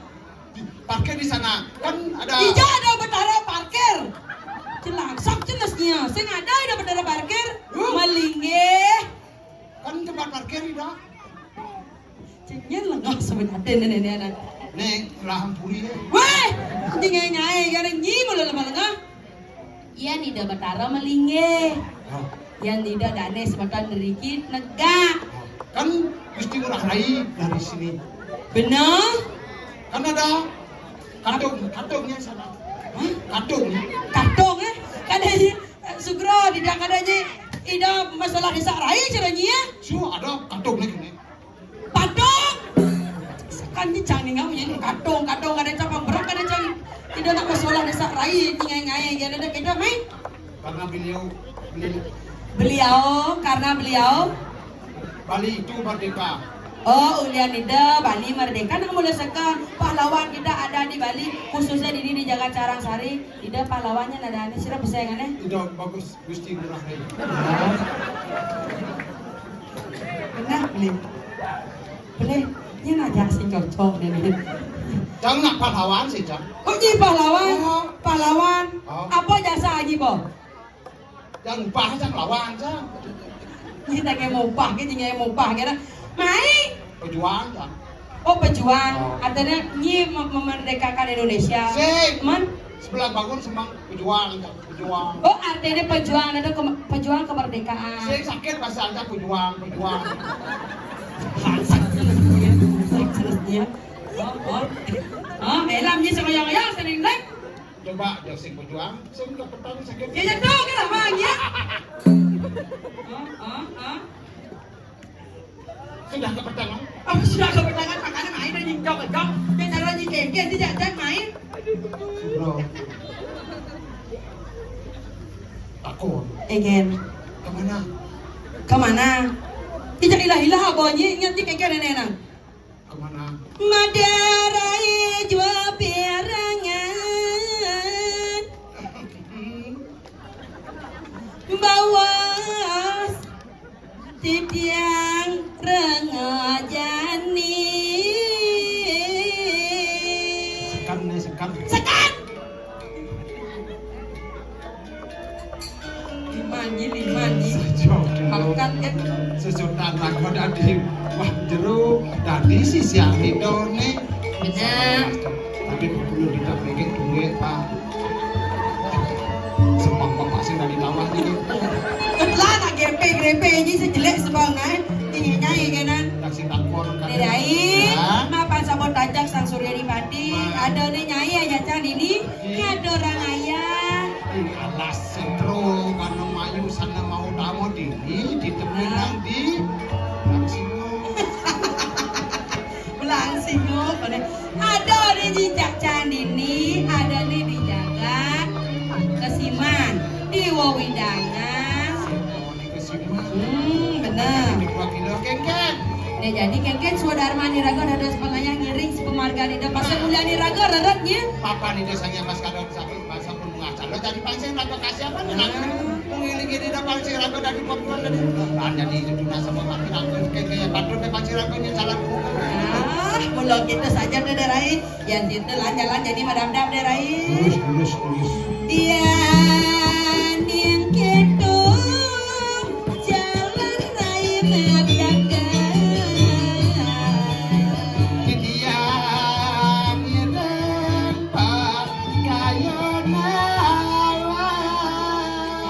Parkir di sana. Kan ada. Di ja ada betara parkir. Celangsak jenisnya. Sing ada ada betara parkir. Huh? Malinggih. Kan tempat parkir itu. Cengnya lengah sebenarnya nenek anak. Nih, lahan puri ya. Weh, tinggal nyai, gak ada nyi, malah lemah lengah. Iya, nida betara malinggih. Hah? Yang nida dane semeton riki negak. Kan mesti ngurah rai dari sini. Benar? Kan ada kadung, kadungnya sana. Hah? Kadung. Kadung, eh? Kan ada, eh, Sugro, tidak ada nyi. Ida masalah desa rai caranya, ya? Su, ada kadung lagi nih. Padung. Kan ni cang ni ngau nyen kadung, kadung ada cang pemberak ada cang. Tidak nak masalah desa rai, ngai-ngai, ya ada kita, mai. Karena beliau, beliau Beliau, karena beliau Bali itu merdeka. Oh, ulian ida Bali merdeka, nak mula seka pahlawan kita ada di Bali, khususnya di ini di Jagat Carang Sari. Ida pahlawannya ada ane, sira pesengan, eh? Ida bagus, Gusti Ngurah Rai. Benar, beli. Beli, ini aja sing cocok nih, beli. Cang nak pahlawan sih, Cang. Oh, nyi pahlawan. Oh. Pahlawan. Oh. Apa jasa nyi, Bo? Yang upah, Cang, lawan, Cang. Nyi tak kayak mau upah, gitu, nyi mau upah, gitu. Mai. Pejuang, Cang. Oh, pejuang. Oh. Artinya nyi mem-, memerdekakan Indonesia. Sing. Man? Sebelah bangun semang pejuang, Cang. Pejuang. Oh, artinya pejuang itu ke-, pejuang kemerdekaan. Sing sakit pasal, Cang, pejuang, pejuang. Sakit jelas dia. Oh, oh. Oh, elam nyi sama yang ya, sering dek. Coba dia sing pejuang, sing ke petang sakit. Ya, ya, tuh, kan, Bang, ya. Oh, oh, oh. Sudah kepetangan? Apa sudah kepetangan? Makanya main aja, jok, jok. Dia taruh aja kengkeng, dia jangan main. Bro. Takut. Egen. Kemana? Kemana? Tidak ilah-ilah, Bo, nyi, ingat, nyi, kengkeng, nenek, nang. Kemana? Madarai jua pirangan. Bawas titiang rengajani. Sekan nih, sekan. Sekan. Lima nyi, lima nyi. Sejodoh. Makan kan. Sejuta lagu tadi. Wah, jero tadi si siang itu nih. Bener. Tapi dulu kita pengen duit, Pak. Semang bapak sing dari bawah gitu. Lah, nak grepe-grepe ini sejelek sebang, eh. Ini nyai kanan. Taksi takon kan. Tidak, ya. Mapan sabot tajak Sang Surya Dipati. Nah. Ada nih nyai aja, Cang, ini. Ini ada orang ayah. Ih, alas setro, karena mayu sana mau tamu dini, ditemui nanti. Langsung. Langsung, oh, pada ada di jejak candini, ada nih di jagat Kesiman, di Wewidangan. Kesiman. Hmm, bener. Ini dua kilo kengkeng. Nah, jadi kengkeng swadarma niraga dados pengayah ngiring sepemarga nida pasir mulia niraga reretnya. Papan itu saya pas kadang sakit, pas pun mengacau. Lo jadi pancing, apa kasih apa nih? Nah. Mengiliki nida pancing raga dari papuan tadi. Lan jadi itu juga sama mati raga, kayak, kayak patut deh pancing raganya jalan. Ah, mula kita saja deh, Rai. Yang kita lan jalan jadi madam dam deh, Rai. Terus, terus, terus. Iya, ning kita jalan Rai merdeka. Di dia mireng pakayana.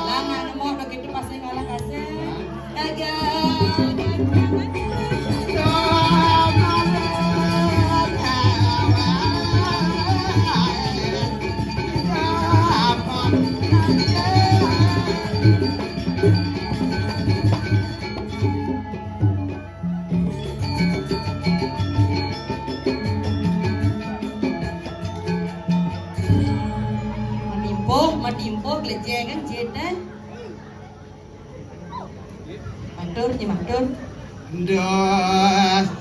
Langan mau begitu pasti ngalah kasih. Dagang. Menimpuh, menimpuh, gelejengan, jeda. Matur, nyi matur. Nda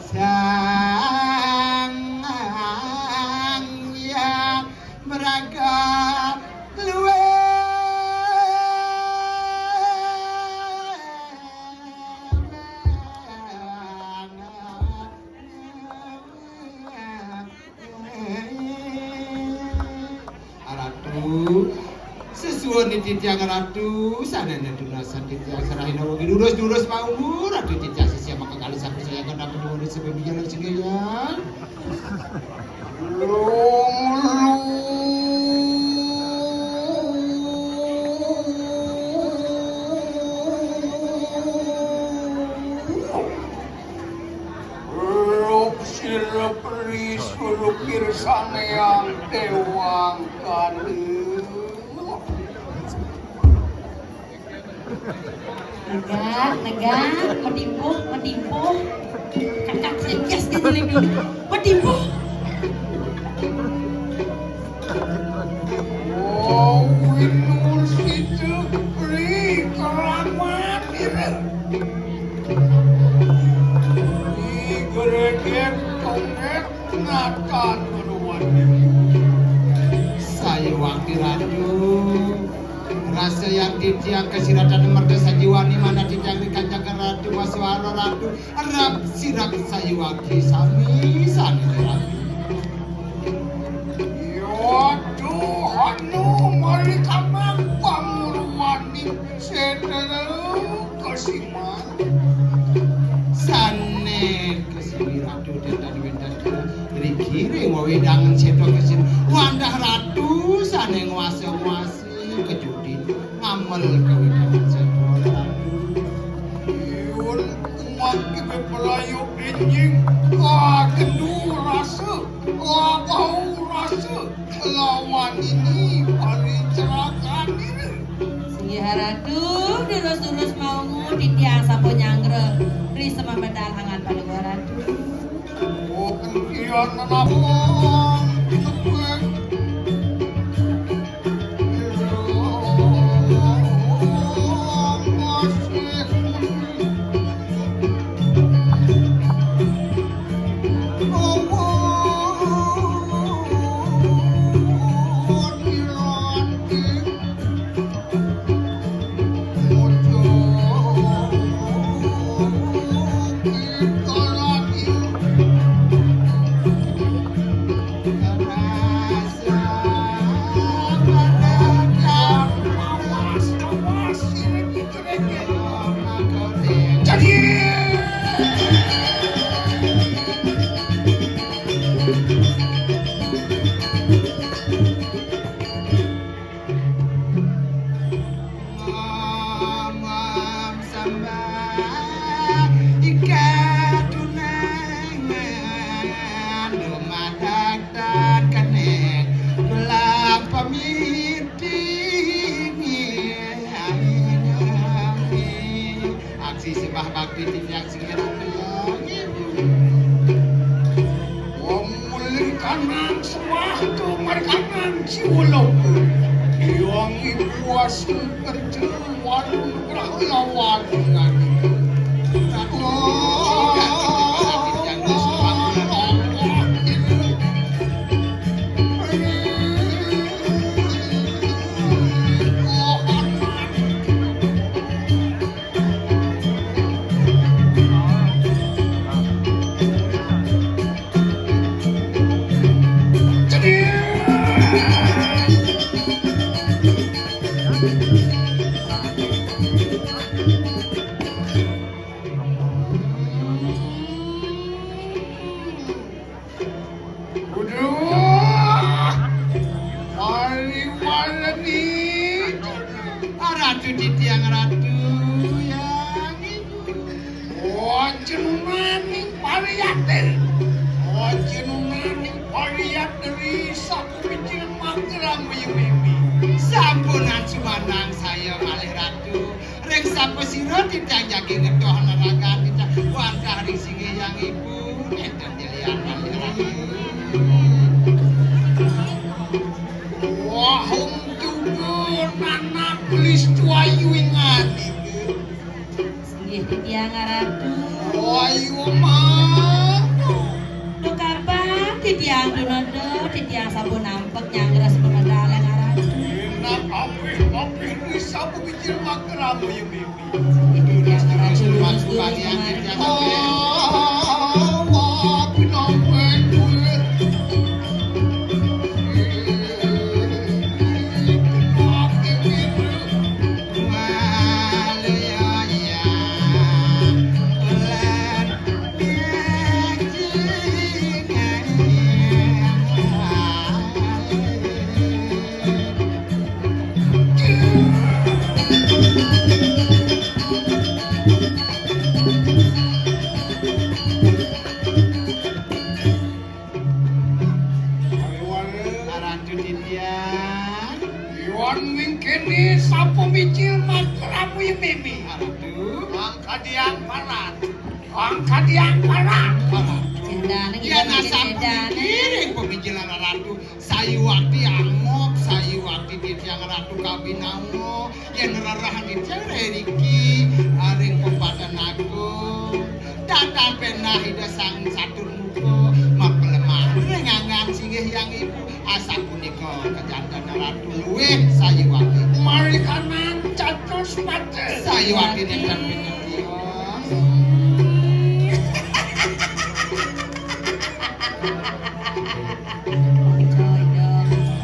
Sang Hyang Meraga luwih. Titiang Ratu, sanana tunasan titiang sarahina wagi durus-durus maumur, Ratu titiang sisia maka kali saku saya kena peduli sebab bijalan sendirian. Rupsir peri sulukir saneyang dewang kali. Negak, negak, medimpuh, medimpuh. Kakak sejas gitu lagi. Medimpuh. Oh, winur situ, ri, keramat, ira. Ri, gereget, tonggek, ngatan, beruan. Saya wakil Ratu. Rasa yang titiang kesiratan merta sajiwani mana titiang dikancakan Ratu Maswara Ratu. Arap sirap sayuwaki sami sami. Yo Tuhan, nu malikamang panguluwaning sedera kasiman. Sane kesini Ratu dan wénten riki ring wewedangan Setra Kesin. Wandah Ratu sane nguasa-nguasa. Kejudi ngamel kawinan sekolah. Yun, umat ibe pelayu enjing, wah, kendu rasa, wah, bau rasa, lawan ini paling celaka diri. Singgih Ratu, terus-terus mau titiang sampun nyanggra, ri semamedal angan paduka Ratu. Ngomong sembah ika tunangan, dumadak tan keneh tulang pemiting. Aksi sembah bakti titiang sing Wong mulih kanang sembah tu mari kanang siwulung. Yang ibu asli kerja warung nugrah lawan dengan itu. Duduh, pariwara ni. Ratu titiang Ratu yang ibu. Wajenunaning pariyatir. Wajenunaning pariyatir sapumikiran mageram mimi. Sampunan sumandang saya malih Ratu. Ring sapasira titiang jagi ngedoh neragan titiang wantah ring singgih yang ibu nenten dilian malih. Wahum juga nanak listu ayu ingan. Singgih titiang Ratu. Ayu mah. Dukarpan titiang dunodo, titiang sampun nampek nyanggra semamedal Ratu. Enak apih-apih ni sapu bicil makramo ya, Bibi. Terus, terus, terus, bagian titiang. Oh, pinampen kulit. Pinampen kulit. Kadiang parat. Kang kadiang parat. Cendane. Yen ngene asam cendane. Ngiring pemikiran Ratu. Sayuwakti angop, sayuwakti titiang Ratu kabinawa. Yen rerah titiang reriki, aring pepatan aku. Dadan penah Ida Sang Satur Muka, mapelemah ring anggan singgih Hyang Ibu. Asapunika kejanten Ratu luwih sayuwakti. Marikanan catus pate. Sayuwakti nenten pinyepios.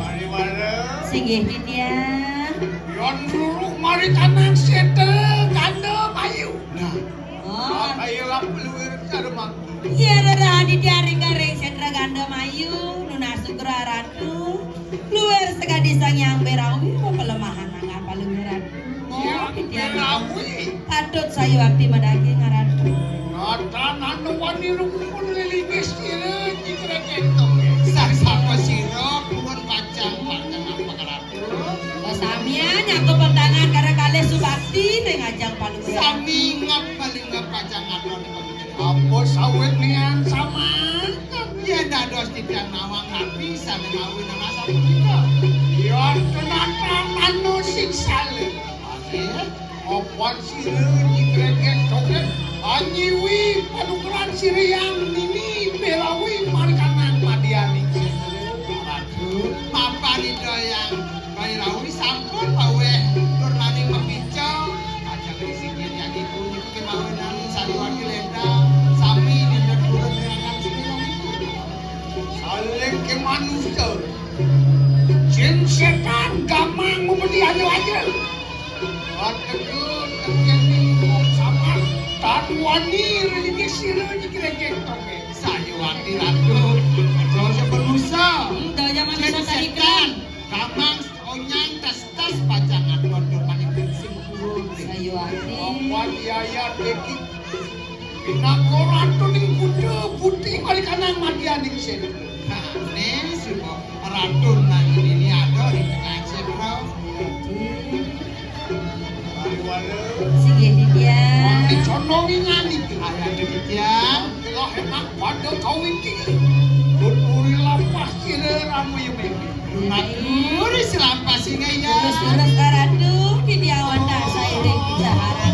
Pariwara. Singgih titiang. Yon luruh marikanan setra ganda mayu. Nah. Oh. Ayo lap luwir cara mangku. Iya, rerah titiang ring garing setra ganda mayu, nunas sugra Ratu. Luwir sakadi Sang Hyang Berawi, pelemahan angga paluwiran. Iya, oh, titiang Berawi. Patut sayuwakti madaging, Ratu. Ratan anu wani rukun lilinggis sira nyikra kento. Sang sapa sira purun pacang pacang apa, Ratu? Samian nyakup tangan kara kalih subakti ring ajeng paluwiran. Sami ngap paling ngap pacang atur. Apa sawit nian samanten? Yen dados titiang nawang napi sane mawi nang asapunika? Yen tenatan manusik salin. Nggih. Apa sira nyikreget coget anyiwi panukeran sira yang nini belawi marikanan madiani. Aduh, mapan Ida yang Bairawi sampun paweh tur maning mapica. Ajeng ring singgih yang ibu niku kemawon nami sariwati lendang. Sami nindek purun nerangan singgih yang ibu. Saling ke manusia. Jin setan gamang mumedi aja-aja. Ategun tepian minggu sama. Tan wani ringi sira nyikreget toke. Sayuwati Ratu. Aja sepenusa. Hmm, daya manusia. Jin tadi setan. Gamang onyang tas-tas pacangan kondo maning sing purun. Sayuwati. Apa yayat iki? Pinaka ratuning kuda putih marikanan madianing sira. Nah, ne suba ratu nang ini ada di tengah sira. Sayuwati. Singgih titiang. Wong condong ingan iki. Ayo titiang. Telah enak pada kau iki. Tuturi lampah sira ramu yumeng. Matur selampah singgih ya. Terus-terus Ratu, titiang wantah sairing pijaharan.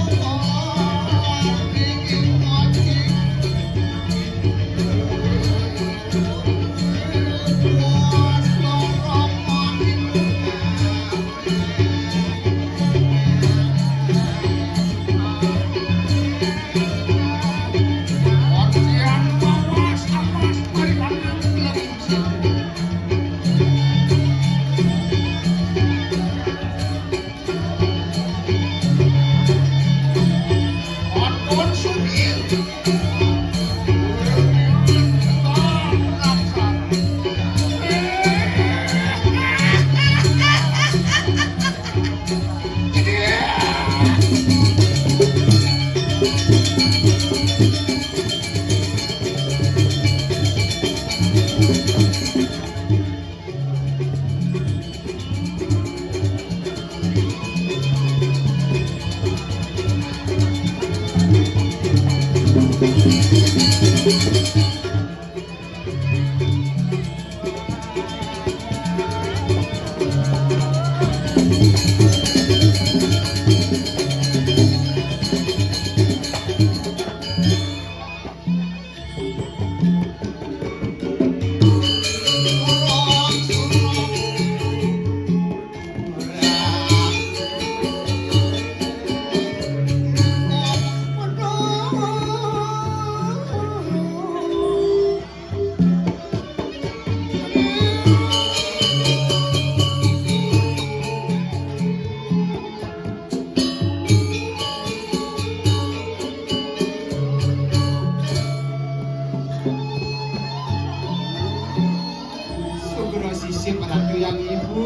Sugra sisip Ratu yang Ibu.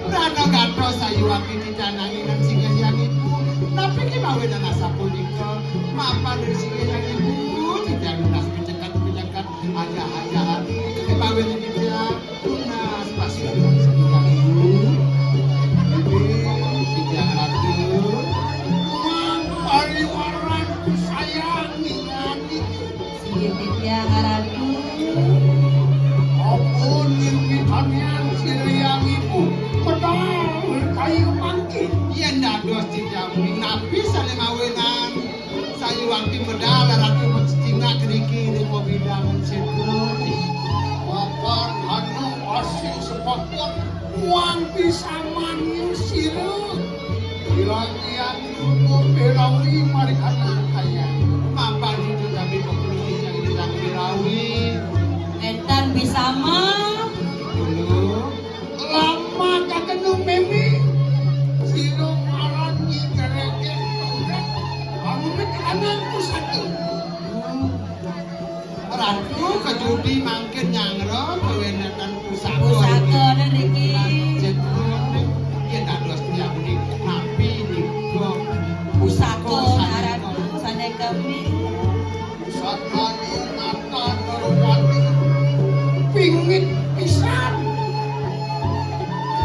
Prana gatra sayuwati titiang nang singgih yang Ibu. Napi kemawon nang asapunika? Mapan ring singgih yang Ibu, titiang nunas picekat-picekat, ajah-ajahan. Kemawon titiang nunas pasukan singgih yang Ibu. Ibu, titiang Ratu. Mang pariwara Titiang Ratu. Ampun, nirmitanian sira Hyang Ibu, medal kayu mangkin. Yén dados titiang punika, napi sané mawinan sayuwakti medal Ratu Mestina ngriki ring pabidangan sétra? Mapan anu asih sepakut, muang pisamaning sira. Bilang-bilang cukup berawi marikana kaya. Mapan itu tapi pokoknya yang bilang berawi. Énten bisama. Dulu. Lama kakenu meme. Sira marang nyi kereke. Kamu mik anak pusaka. Ratu kejudi mangkin nyanggra kawenatan pusaka. Pusaka niki. Yen dados tiyang menika napi nika pusaka sané kami. Satmani mata nerwati pingit pisan.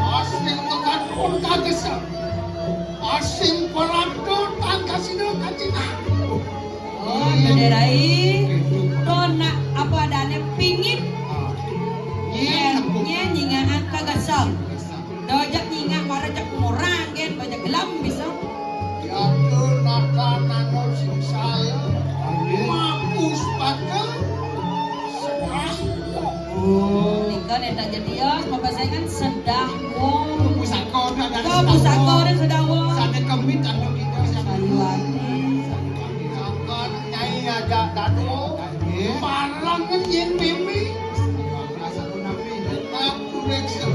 Asing tekan pun kagesang. Asing pelatur tangkasina kacinan. Oh, Rai. To nak apa adané pingit. Nyén, nyén nyingakan kagesang. Dojak nyingak mara jak ngorang gén bajak gelam bisa. Diatur nata nano sing saya. Mapus pakai sekas. Oh. Nika neta jadios, mapasaingan sedang wong. Pusaka udah dari pusaka udah sedang wong. Sana kemit anu kita siapa? Saliwati. Nyai aja dado. Parang nyén meme. Rasa pun nabi. Aku reksa.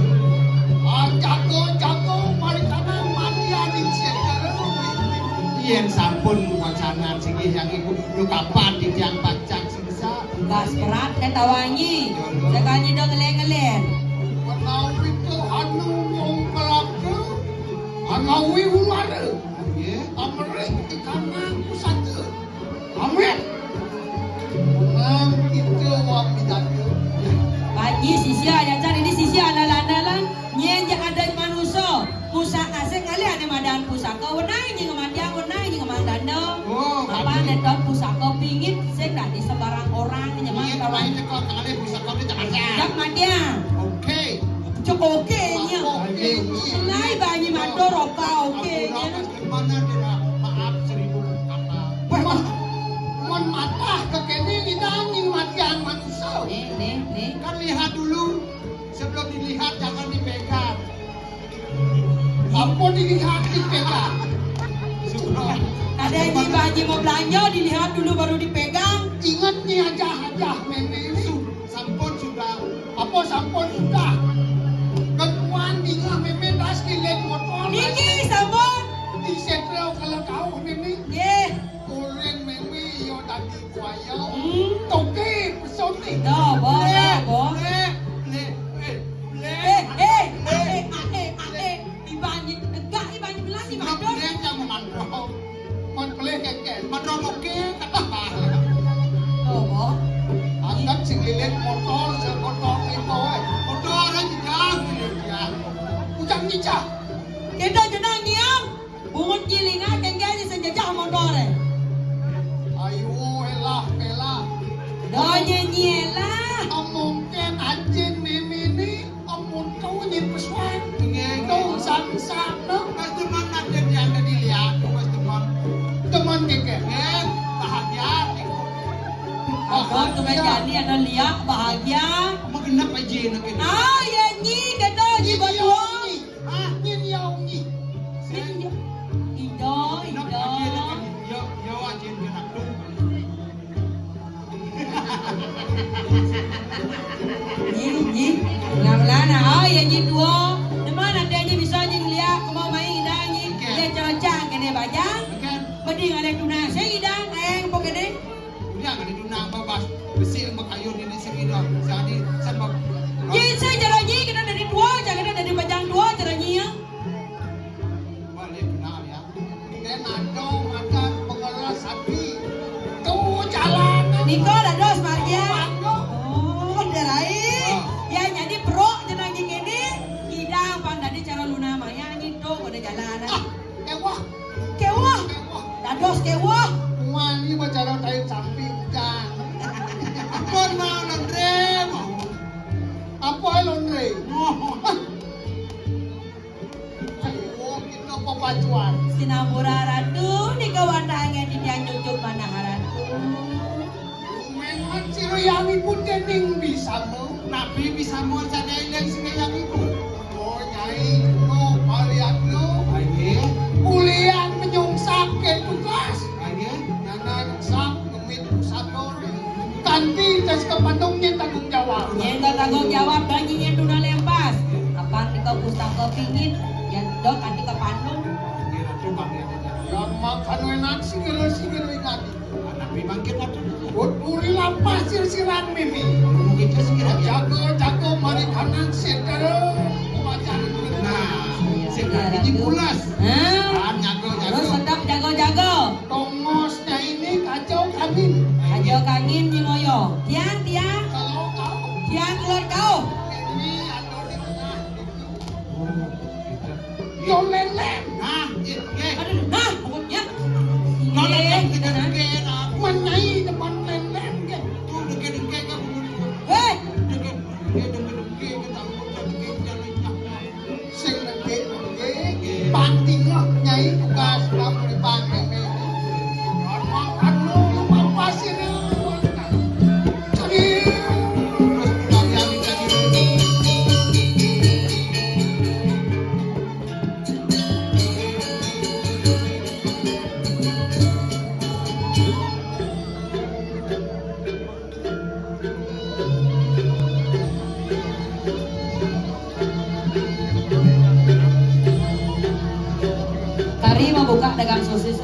Ah, jago, jago, marikana mati aning sekar. Yén sampun wacanan singgih yang ibu, lu kapan di tiang pacang sing besar? Gas berat, neta wangi. Sekali dong ngelen-ngelen. Menawi Tuhan wong pelaku, menawi ular. Nggih. Amrih di kanan pusaka. Amin. Nang kita wong dijaga. Panji sisia ya, Chan. Ini sisia andalan-andalan. Nyén ja ada manusa. Pusaka sing ngalih ada madan pusaka. Wenang nying ngematiang, wenang nying ngemang dana. Oh, apa ada ton pusaka pingit sing dadi sembarang orang nyemang kawan. Iya, kalau itu kok kali pusaka itu tak ada. Jak matiang. Oke. Cek oke nya. Oke. Lai banyi matur oka oke nya. Mana dia? Maaf, seribu kata. Wah, mon matah ke kene kita nying matian manusia. Nih, nih, nih. Kan lihat dulu. Sebelum dilihat, jangan dipegang. Ampun dilihat, dipegang. Sudah. Ada yang tiba aja mau belanja, dilihat dulu baru dipegang. Ingat nih aja, aja, meme. Su-, sampun sudah. Apa sampun sudah? Ketuan dingah meme das kilen motor. Niki sampun. Di setrel kalau kau meme. Nggih. Kurin meme yo dadi buaya. Hmm. Toke pesone. Dah, Bos, Blek, dah, Bos. Blek, blek, eh, blek. Eh, eh, eh, eh, eh, eh. Ibanyi tegak, ibanyi belas, ibanyi. Blek yang memandrong. Man pelih kengkeng. Mandrong oke, kata. Tuh, Bos. Angkat sing lilin motor, sekotor limpo, eh. Motor aja jauh, ya. Ujang nyicah. Kita jenang diam. Bungut gilingan kengkeng aja sejejah motor, eh. Ayo, elah, elah. Doa nyanyi elah. Mungkin anjing meme ni amun kau nyimpesuan. Nggih. Kau sang-sang, no? Pas teman nanti dia ada dilihat, pas teman. Teman keke. Eh, bahagia. Apa tuh kan jadi ada lihat bahagia. Magenap aja nak ini. Ah, ya nyi, kata nyi berdua. Hah? Nyin ya nyi. Nyin ya. Ida, ida. Yo, yo, aja nak tuh. Nyi, nyi. Lah, lah, nah, oh, ya, nyi dua. Demen ada nyi bisa nyi ngeliat, kemau main ida nyi. Oke. Dia cocok kena bajang. Oke. Pedih ada tunas, eh, ida, ayang pokoknya. Udah, ada tunas babas. Besi lembek kayu di sini dah. Jadi, sama. Nyi, saya cara nyi, kena dari dua, jangan kena dari bajang dua, cara nyi ya. Balik kenal ya. Dia nado makan pengeras hati. Tuh jalan. Niko dados Maria. Oh, derai. Oh. Ya, jadi pro jenang kene, kidang pan dadi cara luna maya nyi to pada jalan. Ah, kewah. Kewah. Kewah. Dados kewah. Wani bacara tai sampi ujang. Sinampura Ratu, nika wantah anggen titiang nyucuk manah Ratu. Rumengan sira Hyang Ibu dening Bisama. Napi Bisama sadaya eling sira Hyang Ibu? Oh, Nyai, no, Pariatno. Aye. Kulian menyungsap ke tugas. Aye. Nana nyungsap ngemit pusaka. Kanti tes kepandung nyén tanggung jawab. Nyén tanggung jawab, bang nyén tuna lempas. Kapan nika pustaka pingit, yén dok kanti kepandung. Nggih, Ratu, pamit. Lan makan enak, sira-sira ingat. Anak mimangkit, Ratu. Bud puri lampah sir-siran mimi. Mungkin sira. Jaga, jaga, mari kanan, setel. Nah, sing Iya, dadi Ratu. Pulas. Hah? Ah, nyaga, nyaga. Terus tetap jaga-jaga. Tongos Nyai ini kacau kangin. Kacau kangin, Nyi Moyo. Tiang, tiang. Kalau kau. Tiang keluar kau. Ini ada di tengah. Yo lelen. Nah, iya, iya. Aduh, nah, pokoknya. Kalau Iya, kita nah. Dengke, nah. Menyai depan lelen, ya. Tuh, dengke, dengke, kan, bukan. Hei. Dengke, dengke, dengke, dengke, kita, dengke, dengke, dengke. Sing nengke-nengke, panting lah, Nyai tugas kamu di pantai ini. Makan lu, lu pasir lu. Jadi, terus kalian jadi Kari mau buka dagang sosis.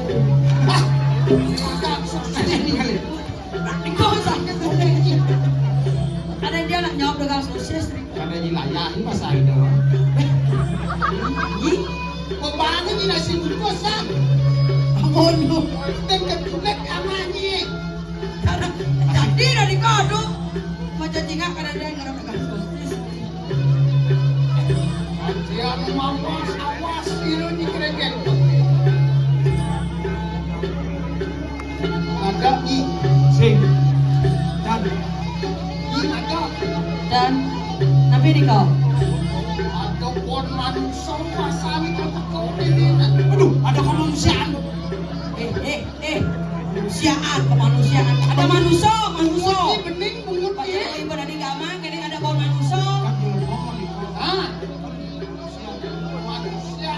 Hah? Dagang sosis ini kali. Ada dia nak nyawab dagang sosis. Kada wilayah, ini masa itu. Ih, kok banget ini nasi bungkus, ah? Ampun, lu. Dan ketulet sama ini. Jadi dari kau tu, macam cingak kada ada yang ngarap pegang sosis. Dia mawas, awas, ini ni kerengkeng. Ada i. Sing. Dan. I ada. Dan. Tapi di kau. Ada pohon manusia, pasang itu tekau ini. Aduh, ada kemanusiaan. Eh, eh, eh. Kemanusiaan, kemanusiaan. Ada manusia, manusia. Ini bening, bungut Pak ini. Ibu tadi gamang, ini ada pohon manusia. Kan belum ngomong itu. Ah. Manusia.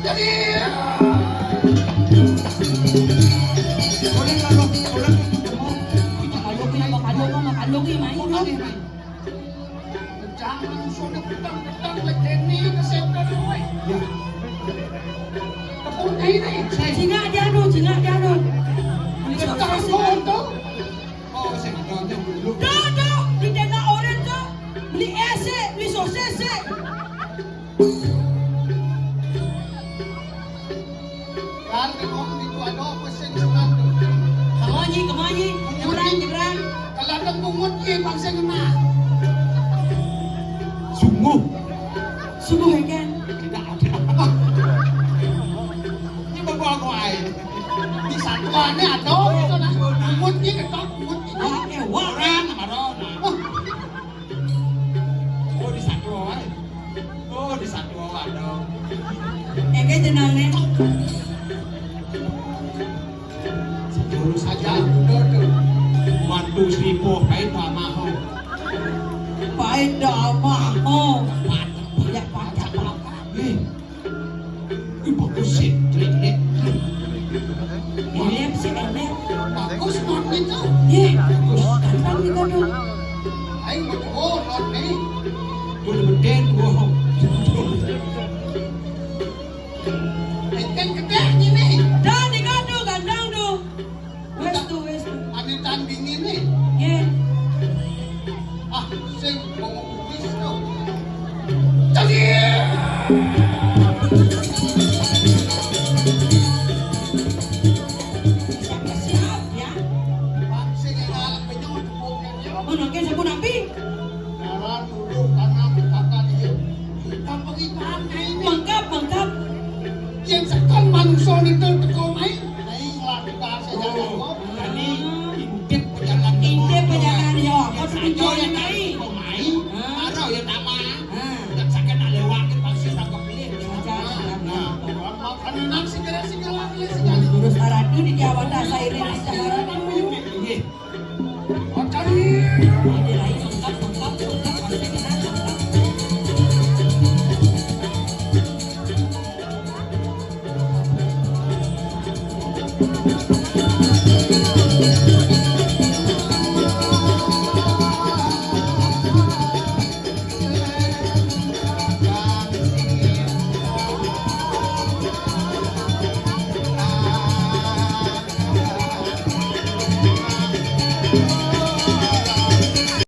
Jadi, boleh kalau, boleh. Makan dulu, makan dulu, makan dulu, main dulu. Jangan sudah petang-petang lagi ni ke center, weh. Ya. Tepuk ini. Cingak dia tu, cingak dia tu. Petang tu. Oh, sing ada dulu. Dah, dah, di tenda oren tu. Beli es, eh, beli sosis, eh. Kan, tengok, itu ada apa sing sebelah tu. Kemari, kemari. Nyebrang, nyebrang. Kalau ada pungut, ye, bangsa kena. Sungguh. Sungguh, ya, kan? Tidak ada. Ini bawa aku air. Di satuannya ada, gitu, nah. Pungut, ye, ketok, pungut, gitu. Ah, eh, wah. Orang, marah, nah. Oh, di satu, eh. Oh, di satu, aduh. Ege jenenge. Sepuluh saja, aduh, aduh. Waktu seribu, paid dah mahal. Paid dah mahal. Banyak pajak, Pak. Eh. Ih, bagus sih, jelek-jelek. Jelek sih, jelek. Bagus, Mat, itu. Ih, bagus. Ganteng juga, dong. Aing mau, oh, Mat, nih. Gua udah beden, gua. Beden gede, ini. Dah, tiga tuh, ganteng tuh. Wes tu, wes tu. Ane tandinge ne. Nggih. Ah, sing mau wis to. Cekik. Siap-siap ya. Pak, sing ngalem penyu tepuknya dia. Mun oke sampun napi? Dalan dulu karena mengkakan ini. Kampung ikan ini. Mengkap, mengkap. Yang sekan manusia itu teko mai. Naik ngelatih bahasa Jawa. Oh, jadi intip pejalan Intip pejalan, ya. Yang saja yang naik. Teko mai. Ah. Baru ya nama. Ah. Yang sakit nak lewat, pasti tangkap pilih. Ajar, ajar. Nah.